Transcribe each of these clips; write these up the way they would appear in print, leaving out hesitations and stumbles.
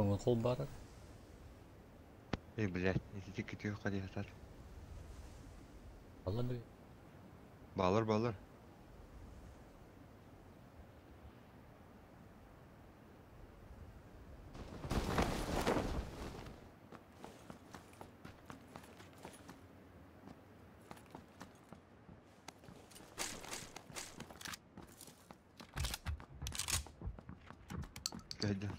Телефоҥҥун холбоорор. Эй, блядь, ити күтүө хадиһатар. Балла да Балар, балар. Кайда.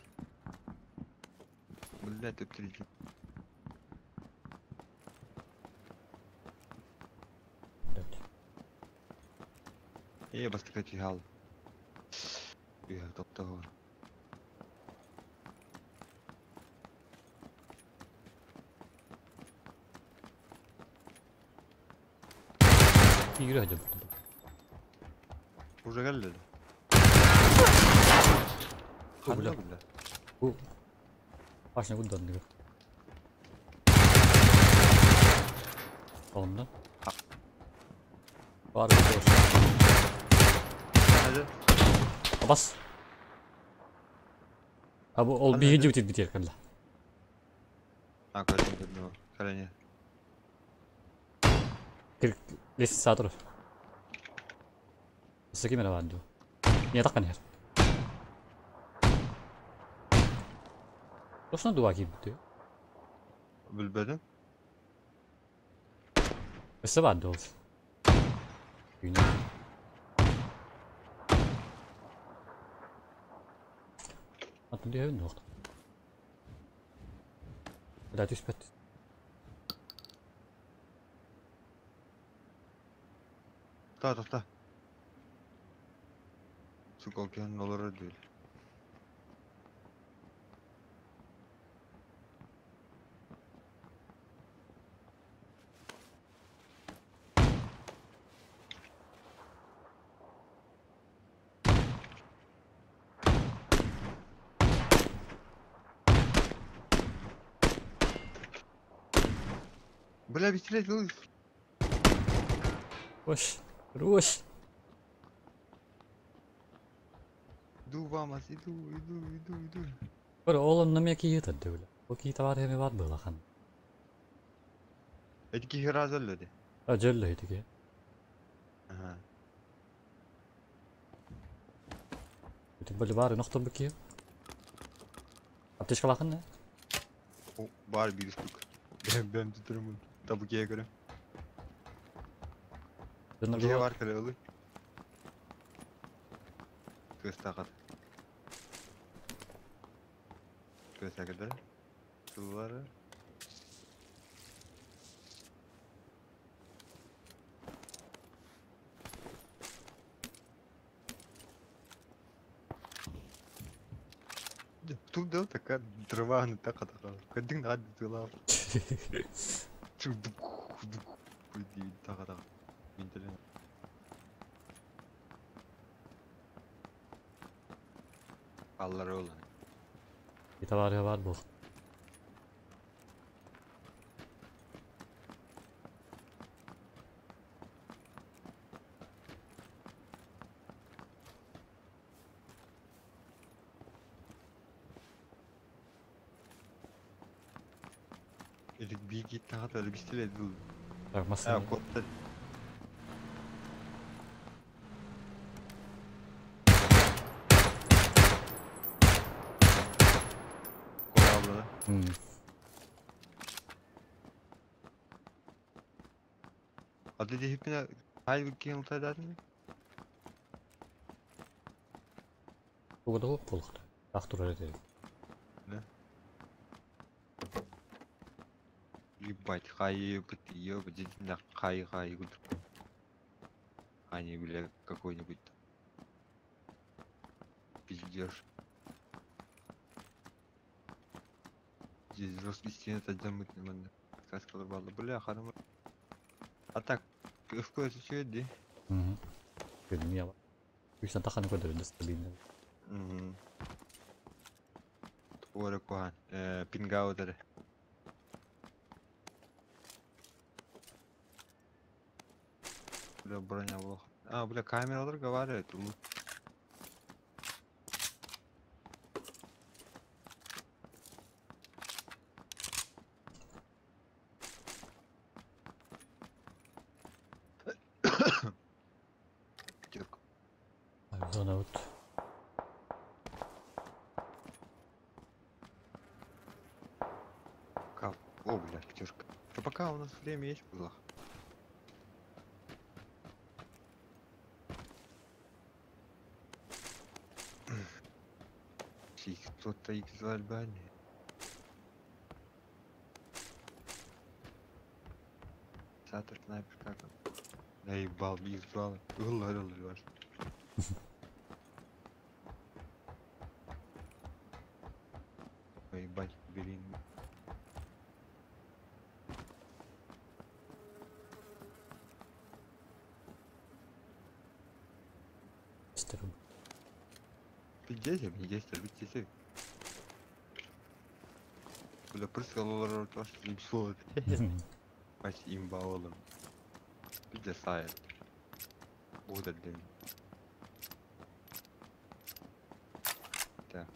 Блядь, топ-3. Блядь. Ээ, бастакы түһэл. Үһэ, топтоһор. Киирэ сылдьыбыт. Уже кэллэ. Бу Ханна бля. бля? Бу башня кудданныгы. Онно. Бар bir Hadi. Бас. А бу ол Ханна биһиги это? дьибитит битиэр кэллэ. А, көрдүм, көрдүм. Кэлэне. Кир лестница турар. Өссө ким эрэ баар дуу? Ийэ таххан иһэр. Точно дуба киирбит дуу? Билбэтим. Өссө баар дуу ол? Күнэ. Атын түһэбин дуо? Бля түспэт. Та, та, та. Сука, океан олорор değil. Бля, бистрее, ой. Руш! Руш! Иду вамас, иду, иду, иду, иду. Бр ол онно эмиэ киһи ыытар бля. Ол киһи табаар эми баар буолахан. Эти киһи разы өллөдө. А дьөллө итиги. Ага. Ити бали баар нохтор киһи. Аптечкалаахын да? О, бар bir штук. Бэм бэм tuturum. Табы киһи көрө. Дьоннорго Киһи бар көрө ылы. Кыстакат. Кыстакат. Тулары. Тут да такая дрова не така така. Кадин над дела. Дук дук така така. Интернет. Аллар ол. Ити табаар баар буол. Элик бии тагат әлі бистеле дул. Так, А, массына. котта. Кораблы. А ты хиппина хай кем утайдатын? Тугу да буолуохта. Ах турар этэ. Ебать, хай ёб, действительно хай хай гуд. А не, бля, какой-нибудь пиздеж. Здесь жесткий стены это нормально. Сказка балла. Бля, харам. А так, в кое ди? Көрдүм я. Үстэн таханы көрдөрүн стабильно. Угу. Туора кухан. Пингаудер. Бля, броня плохо. А, бля, камералар говорят. Зона вот. Пока... О, бля, пятерка. Что пока у нас время есть, было. Кто-то их в Альбании. Сатор, снайпер, как он? Наебал, ебал. Уларил, ваш. Ебать, блин. Пиздец, пиздец, Бля, прыскал тоже Мать имба oğlum. Bir de sahip. Bu da değil. Так.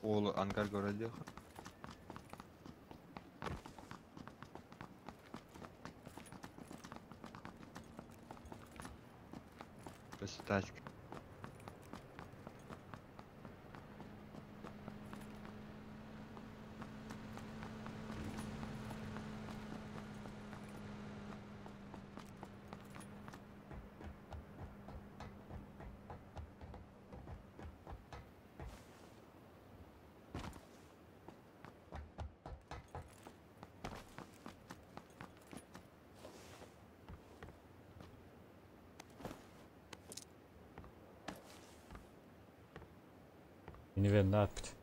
Oğlu Ankara göreceğiz. Тачка. Минивэн апт.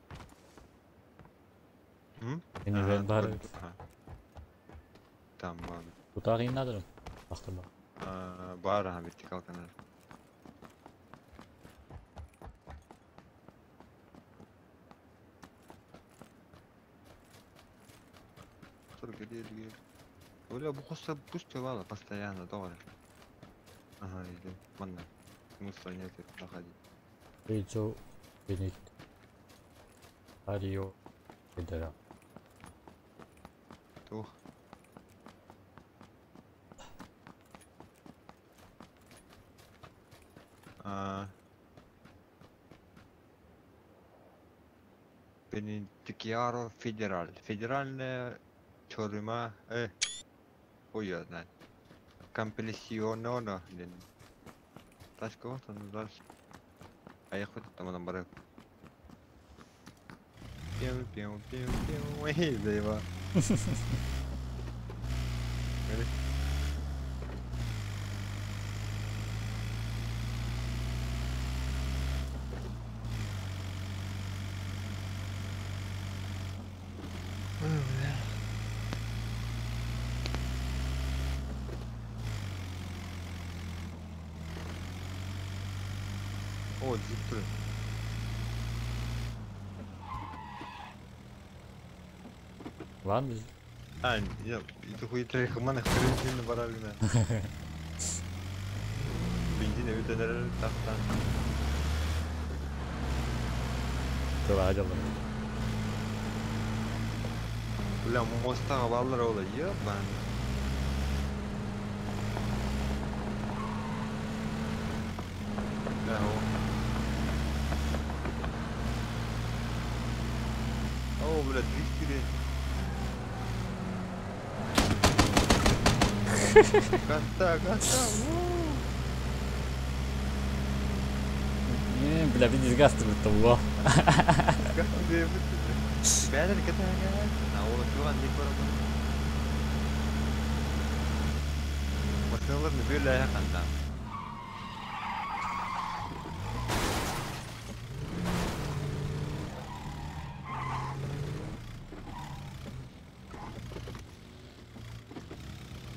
Минивэн бар. Там бар. Кутагын надо. Бахтыба. Бар, ага, вертикалка надо. Только где? Оля, бухоса пустевала постоянно, давай. Ага, иди. Манна. Смысла нет заходить. Рейджо Бенит. Арио Федера. Тух. Пенитикиаро Федераль. Федеральная тюрьма. Хуй я знает. Компрессионно. Тачка вот он дальше. А я хоть там на баре. Пиу, пиу, пиу, пиу. Эй, заеба. О, джип. Ладно. А, нет, это хуй трех манах бензин баралина. Бензин это тафтан. Давай, давай. Бля, моста валлар ола, ебан. Да, о. О, бля, 200. Кота, кота, Не, бля, видишь, газ ты того.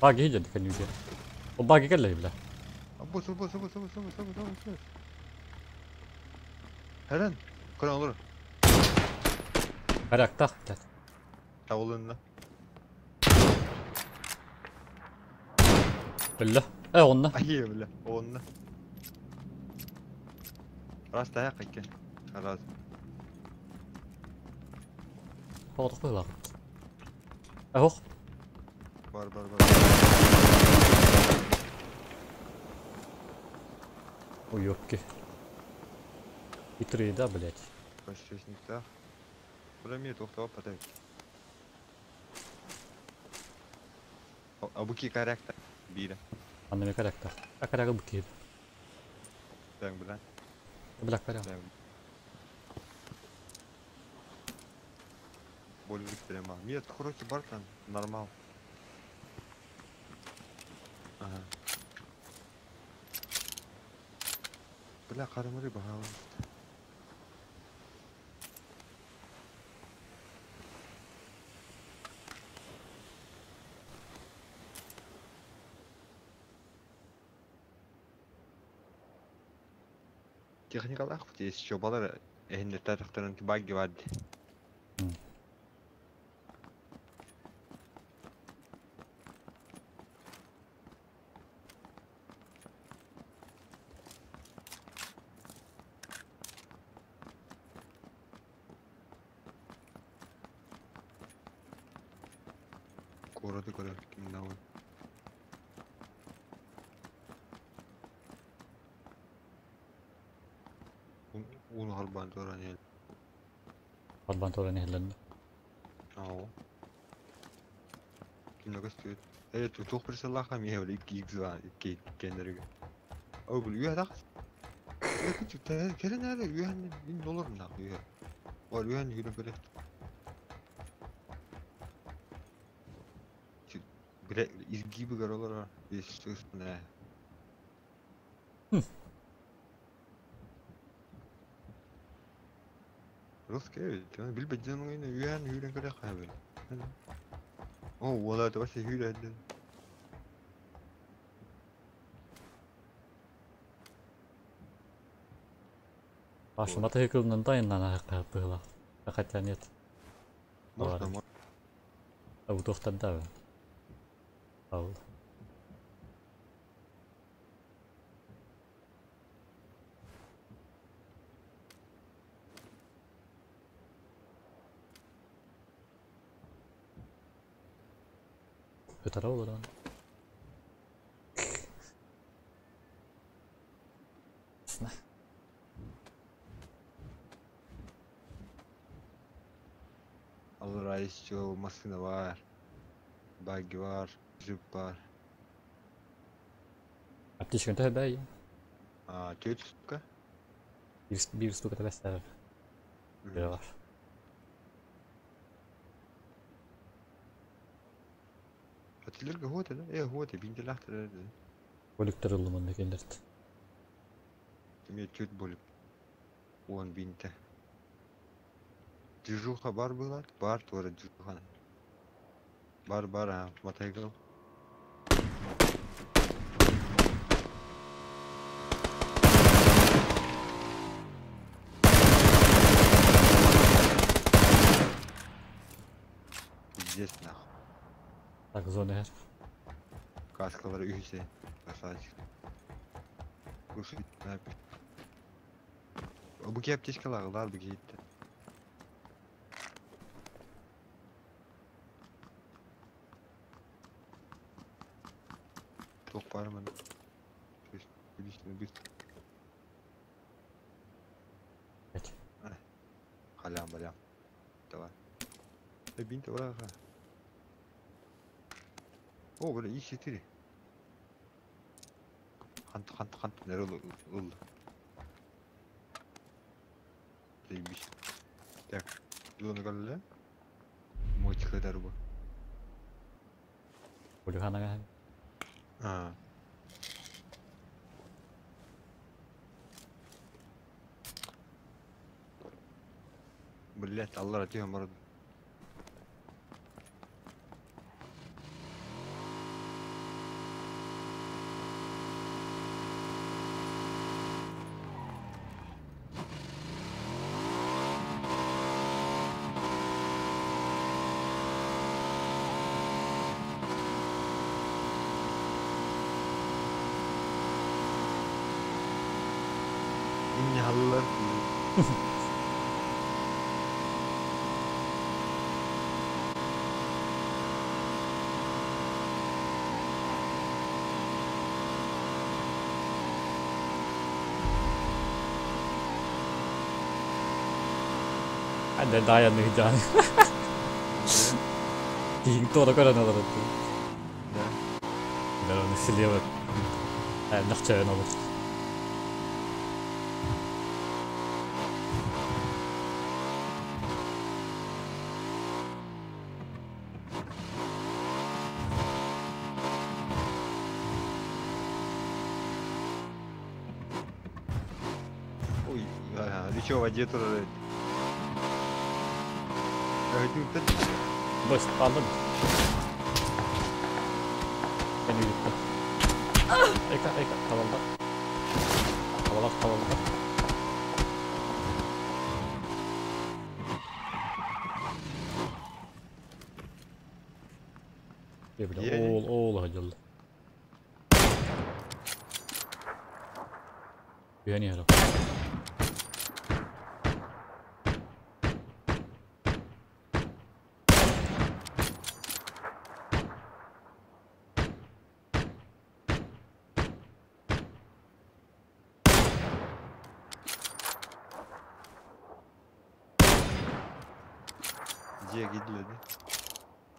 باقي هي عندك النيوجي وباقي قال له بلا بوس بوس بوس بوس بوس بوس بوس هلن كل انظر هلاك تاخ تاولنا بالله ايه قلنا ايوه بالله قلنا راس تهاقك خلاص. Тоҕотох Ох. Бар бар бар. Уёбки. Хитрые, да, блядь? Почти Бля, мне тухтоо потом. А буки корректа. Бире. Анна корректа. А корректа буки. Так, бля. Бля, корректа. Более прямо. Нет, короче, бартан, нормал. Ага. Бля, карамыры бахал. Техникалаах еще балар эхинде тарахтарын багги барды. Короты көрөр кимнауын. Уну харбан туран ел. Харбан туран еллен. Ау. Кимне көстүт. Э, тух присылаха ми хевли 2x2 2 кенерге. Ау бул үйә дак. Э, күчү керен әле үйән ин доллар на үйә. Бар үйән йөреп беле. Биле изгибы горолар естественно. Русский ведь, он билбет дьон үйән үйрен көрө хабыл. О, уола это вообще үйрен. Паша, мотоциклынан тайнан было. Хотя нет. Можно, можно. А утохтан да. Ау. Өтара олар. Сна. Алла еще машина бар. Багги бар, джип бар. Аптечка төһө бәй. А, тетя штука? Бир штука бәстәр. Бар. Атилерге готы, да? Э, готы, бинделахтыр. Бөлүктөр улумун дегендерди. Мен чуть болик. Он бинте. Движуха бар была? Бар тоже движуха. Бар, бар, а, мотоцикл. Пиздец нахуй. Так, зона. Каскалар үйсе. Красавчик. Кушай, напи. Буки аптечкалар, буки. Тух бармын. Быстро. Халям, балям. Давай. Бинт, ура. О, бля, И4. Хант, хант, хант, нерыл, ыл. Заебись. Так, зону галля. Мой тихо бу. Улюханага. А. Блять, Аллах, тихо, морд. İnni hallar. Дайан ыйдaan. Киһиҥ туора көрөн олорор дии. Да. Бэл ону слева нахчайан олор. Ой, еще в воде тоже. Бос алын. Beni yuttu. Eka eka tavalda. Tavalar tavalda. Bile oğul oğul hacıldı. Güveni yara. Дьиэ киирдилэр.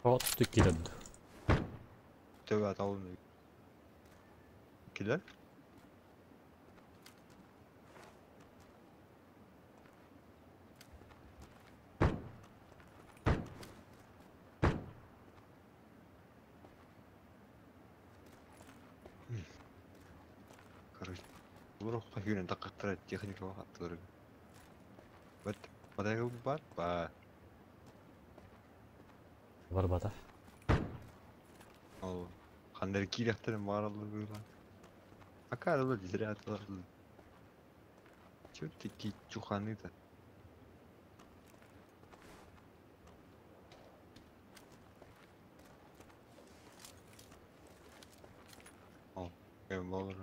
Hot киирэн. Төбө аталын. Килер? Короче, Урохта хүрен таққаттара техника вақаттылар. Бат, батайгы бар, ба. Бар бата. Ол хандар киирехтерин бааралар быыла. Акарылар зря. Чё такие чуханы-то? Ол, эм болор.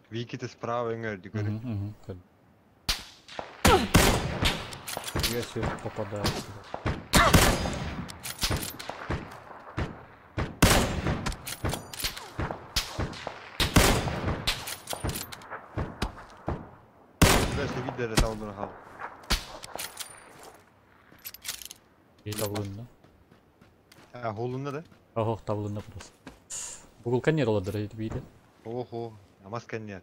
Виките справа ингер дикори. Угу. Я себе попадаю сюда. Бәсе видео таулар хал. И табылынна. А, холунда да? Ох, табылынна просто. Бугул канер оладыр бийде. Охо, намаз канер.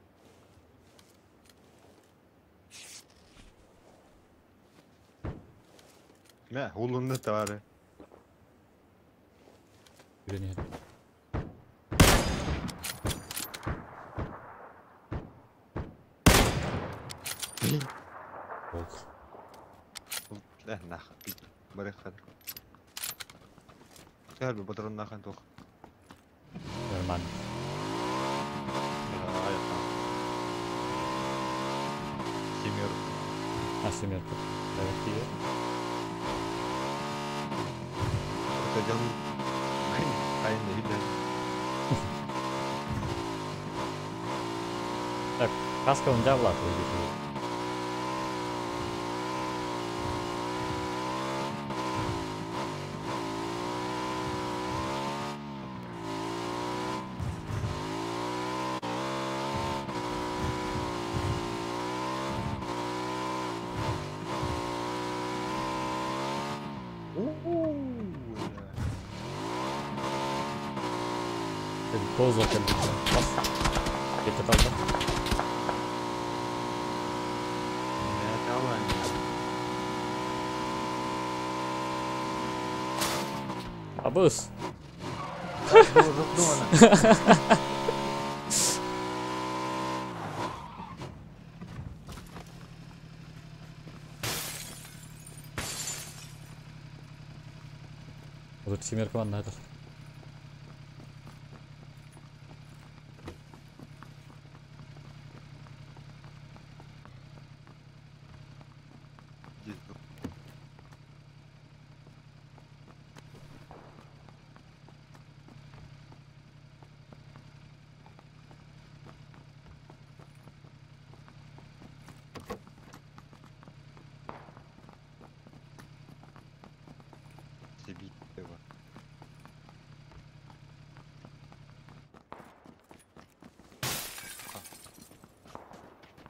Мә, холунда товары. Үйренер. Ол. Э, нах, барыхад. Сәл патрон нахан тох. Нормально. Семерка. А, семерка. Evet, Это дел тайный видно. Так, каска он дявла выйдет. Поза кэлбит. Бас. Кетте талда. Давай. Абыс. Вот семерка ванна это.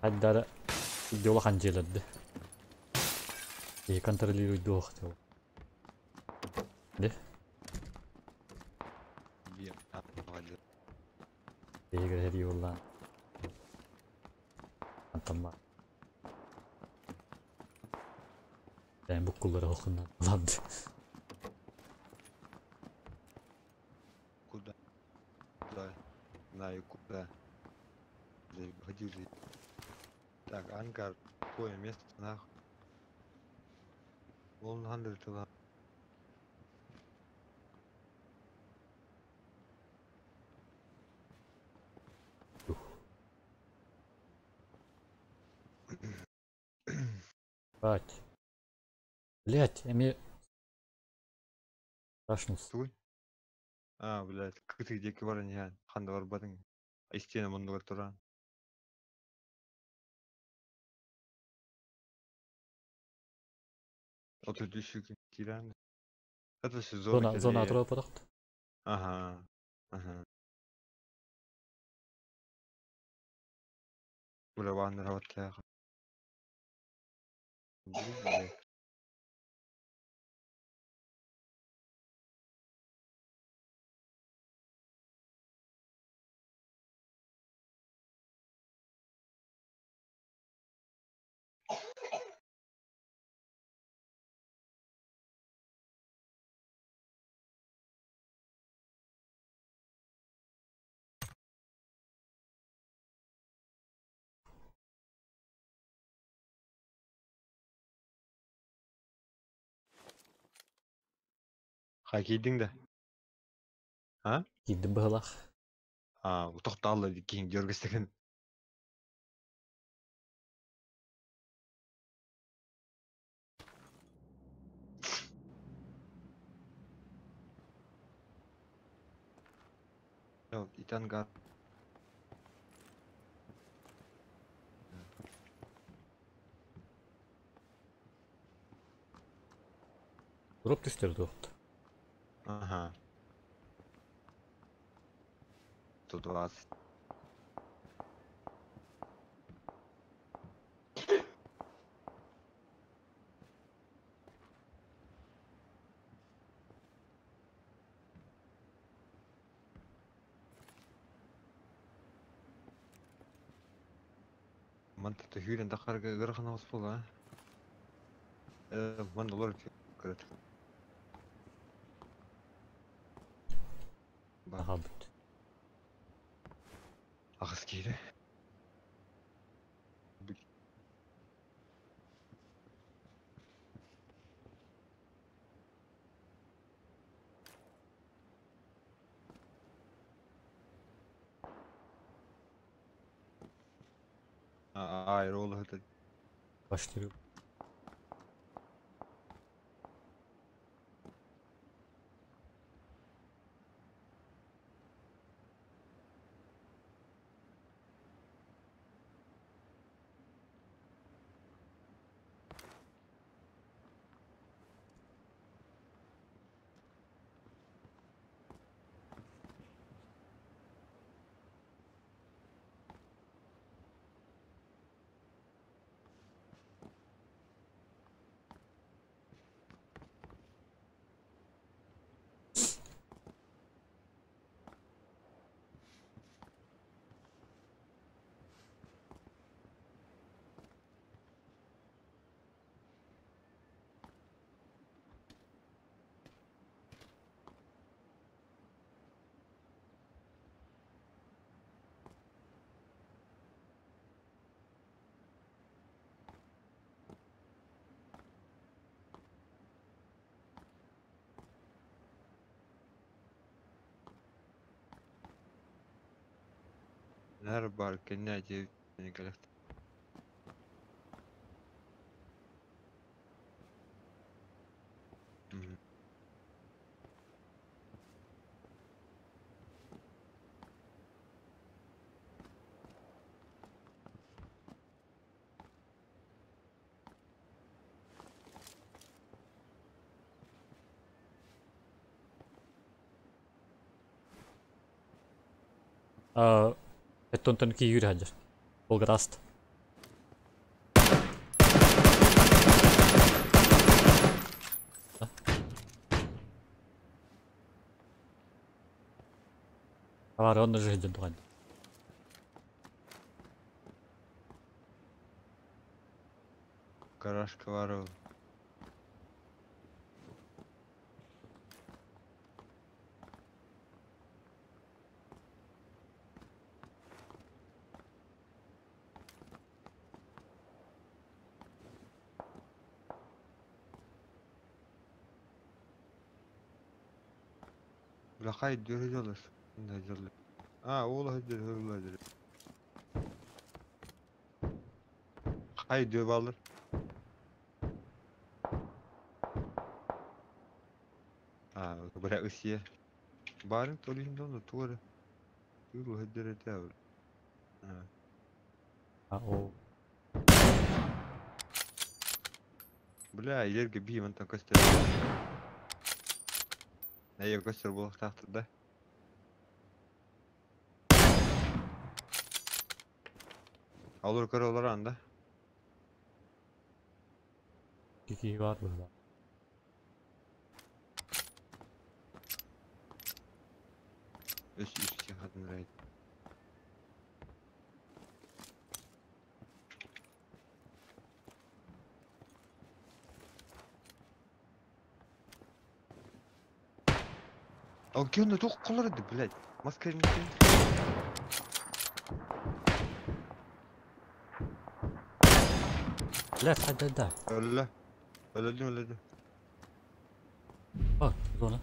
Хайдара идеола ханжелерді. И контролируй дуох. Де? Биир аҕалыр. Егер юлла. Антамма. Ben bu kulları okundan alandı. Куда? Куда? Знаю куда. Ходили. Так, ангар. Какое место нахуй? 100 тела. Бать. Блять, эми... Страшно. Туй? А, блядь, кытык диэки баран иһэн, ханна барбатыҥ? Истиэнэ муннугар туран. Отут үс киирэн. Это сезон Зона, зона атырау подақты. Ага. Ага. Бля, ваннер хаваттаах. Блядь. Хай киирдиҥ да? А? Киирдим быһылах. А, тохтаалла киһиҥ дьөргөстеген. Ити ангар. Дроп түстерді оқты. Ага. 120. Мантата хүүрэн тахарга ыарахан оҕус буолла ээ. Манна олорор көрөт. Бар. Аха бут. Аҕыс киирэ. Аэрола это Başlıyor. Наар баар кэннэ дьиэ кэлэхт. Эттонтон киир хаджар. Волготаст. Бар онно жиһден туган. Гаражка бар ол. Бля, дөрөжөлөр. Дөрөжөлөр. А, ол хәдер, хәдер. Хай дөп алыр. А, бля, үсие. Барын толихин дону туары. Тугу хәдер әтә. А. А, о. Бля, ерге би мантан көстер. Әйе, көстер булактактыр да. Алыр көрө олар анда. Кики бар burada. Үс үс хатын райт. Ал кенде тоқ қалар еді, блядь. Маска Блядь, хай да. Öyle. Öyle öyle. А, зона.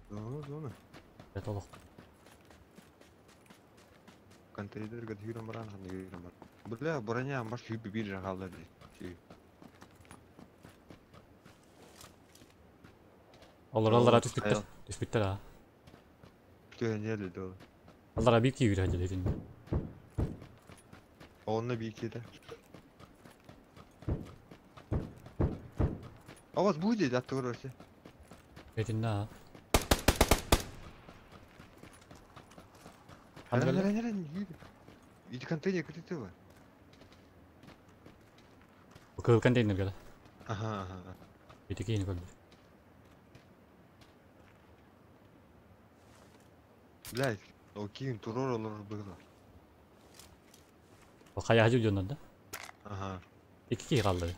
Зона, зона. Это лох. Контейнер гад баран ханды хирам бар. Бля, броня баш хүйбі бир жағалар ди. Алар алар түспүттер. Түспүттер а. Түйен ели дол. Алар бир кийбир хадыр. Онна бир киде. А у вас будет оттуда вообще? Этин. Иди контейнер кытыты Кыл контейнер гала. Ага, ага. Эти кейин көлдү. Блядь, о кийин турор олор было. О кая хажы жоннон да. Ага. Эки кий калды.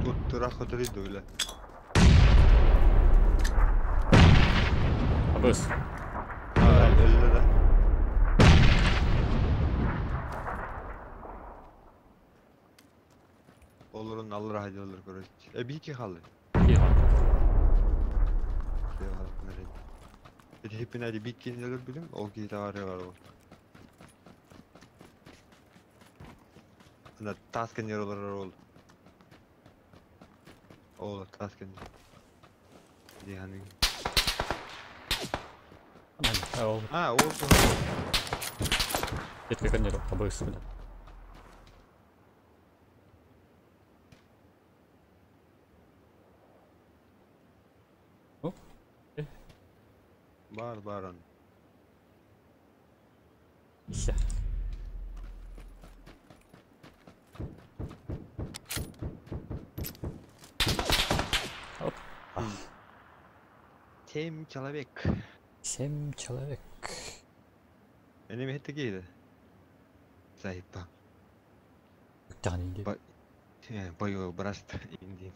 Тут турах отырыйды бля. Абыс. А, öyle да. Olurun alır hadi olur короче. E bir iki kaldı. Кий калды. Şey var nerede? E hepin hadi bir iki olur bilim. O ki var var o. Ана таскан olur ол. Ол таскан. Yani. Ол. А, ол. Жетке контейнер абыс. Бля. О. Бар бар он. Ися. Оп. Семь человек. Семь человек. Enemy hit the Заебал. Тагын инде. Бою браст индин.